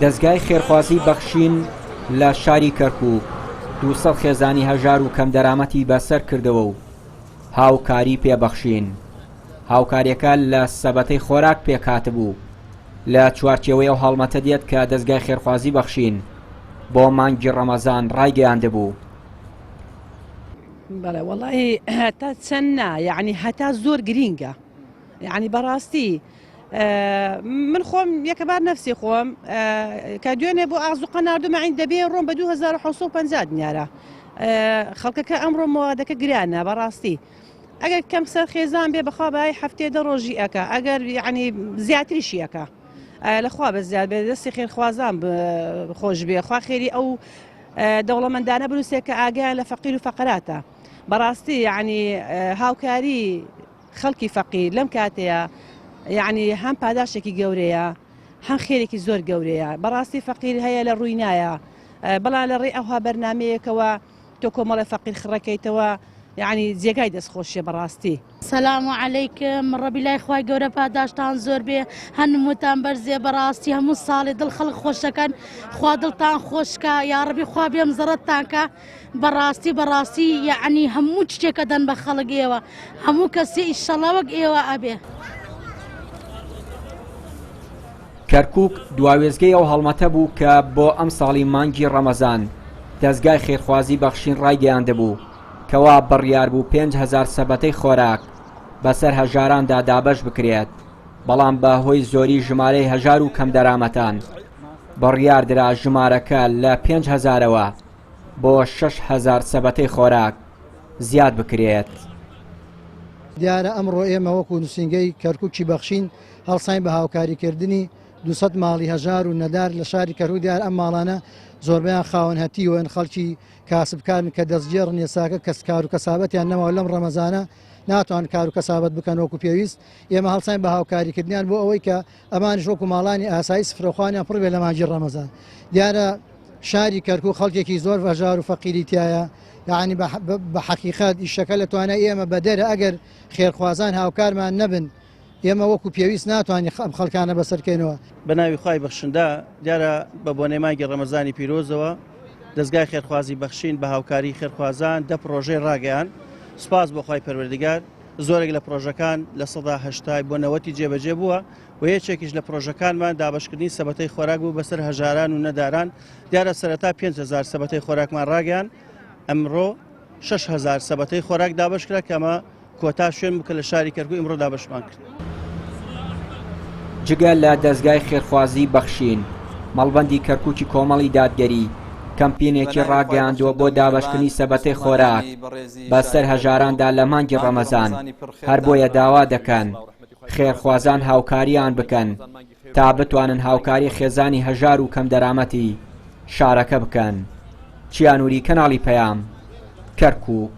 دەزگای خێرخوازی بەخشین لە شاری کەرکووک 200 خێزانی هەژار و کەمدەرامەتی بەسەر کردەوە و هاوکاری پێبەخشین. هاوکاریەکە لە سەبەتەی خۆراک پێکهاتبوو، لە چوارچێوەی ئەو هەڵمەتە دێت کە دەزگای خێرخوازی بەخشین بۆ مانگی ڕەمەزان ڕایگەیاندبوو. بەڵێ وەڵی هەتا چەند نا یعنی هەتا زۆر گرینگە یعنی بەڕاستی من خۆم یەکەبار نەفسی خۆم کە دوێنێ بۆ ئازوقە ناردومە عین دەبێ ڕۆم بە 2750 دینارە خەڵکەکە ئەمڕۆ مەوادەکە گرانە بەڕاستی ئەگەر کەم سەر خێزان بێ بەخوا بای هەفتێ دە ڕۆژی ئەکا ئەگەر یعنی زیاتریشی ئەکا لەخوا بە زیاد بێ دەستی خێرخوازان خۆش بێ خوا خێری ئەو دەوڵەمەندانە بنووسێ کە ئاگیان لە فەقیر و فەقراتە بەڕاستی یعنی هاوکاری خەڵکی فەقیر لەم کاتەیە یعنی هەم پاداشێکی گەورەیە هەم خێرێکی زۆر گەورەیە بەڕاستی فەقیر هەیە لە ڕووی نایە بەڵام لە ڕێی ئەوها بەرنمەیەکەوە تۆ کۆمەڵێ فەقیر خڕەکەیتەوە یەعنی جێگای دەست خۆشیە بەڕاستی. سلام علیکم ڕەبی لای خوای گەورە پاداشتان زۆر بێ هەنموتان بەرزێ بەڕاستی هەموو ساڵێ دڵ خەڵک خۆشەکەن خوا دڵتان خۆشکە یاڕەبی خوا بێم زەڕەتتان کە بەڕاستی بەڕاستی یەعنی هەموو شتێکە دەن بە خەڵک ئێوە هەموو کەسێ ئیشەڵا وەک ئێوە ئەبێ. کەرکوک دوا وێستگەی ئەو هەڵمەتە بوو کە بۆ ئەمساڵی مانگی ڕەمەزان دەزگای خێرخوازی بەخشین ڕایگەیاندبوو کەوا بڕیاربوو 5000 سەبەتەی خۆراک بەسەر هەژاراندا دابەش بکرێت بەڵام بە هۆی زۆری ژمارەی هەژار و کەمدەرامەتان بڕیاردرا ژمارەکە لە 5000ەوە بۆ 6000 سەبەتەی خۆراک زیاد بکرێت. دیارە ئەمڕۆ ئێمە وەکو نووسینگەی کەرکوکی بەخشین هەڵساین بە هاوکاریکردنی 200 ماڵی هەژار و نەدار لە شاری کەرکوک دیار ئەم ماڵانە زۆربەیان خاوەن هەتیون خەڵکی کاسبکارن کە دەستگێڕن ێساکە کەس کار و کەسابەتیان نەماوە لەم ڕەمەزانە ناتوان کار و کەسابەت بکەن وەکو پێویست ئێمە هەڵساین بە هاوکاریکردنیان بۆ ئەوەی کە ئەمانیش وەکو ماڵانی ئاسایی سفرەخوانیان پڕ بێ لە مانگی ڕەمەزان دیارە شاری کەرکوک خەڵکێکی زۆر هەژار و فەقیری تایە یعنی بە حەقیقەت ئیشەکە لە توانای ئێمە بەدەرە ئەگەر خێرخوازان هاوکارمان نەبن ئێمە وەکو پێویست ناتوانین ئەم خەڵکانە بەسەرکەینەوە. بە ناوی خوای بەخشندە، دیارە بە بۆنەی مانگی ڕەمەزانی پیرۆزەوە دەزگای خێرخوازی بەخشین بە هاوکاری خێرخوازان دە پڕۆژەی ڕاگەیاند، سوپاس بۆ خوای پەروەردگار زۆرێک لە پڕۆژەکان 80% بۆ نەوەتی جێبەجێ بووە و یەکێکیش لە پڕۆژەکانمان دابەشکردنی سەبەتەی خۆراک بوو بەسەر هەژاران و نەداران، دیارە سەرەتا 5000 سەبەتەی خۆراکمان ڕاگەیاند ئەمڕۆ 6000 سەبەتەی خۆراک دابەشکرا کە ئەمە کۆتا شوێن بوو کە لە شاری کەرکوک ئیمڕۆ دابەشمان کرد. جگە لە دەزگای خێرخوازی بەخشین، مەڵبەندی کەرکوکی کۆمەڵی دادگەری کەمپینێکی ڕاگەیاندووە بۆ دابەشکردنی سەبەتەی خۆراک بەسەر هەژاراندا لە مانگی ڕەمەزان، هەر بۆیە داوا دەکەن خێرخوازان هاوکاریان بکەن تا بتوانن هاوکاری خێزانی هەژار و کەمدەرامەتی شارەکە بکەن. چیانوری کەناڵی پەیام، کەرکوک.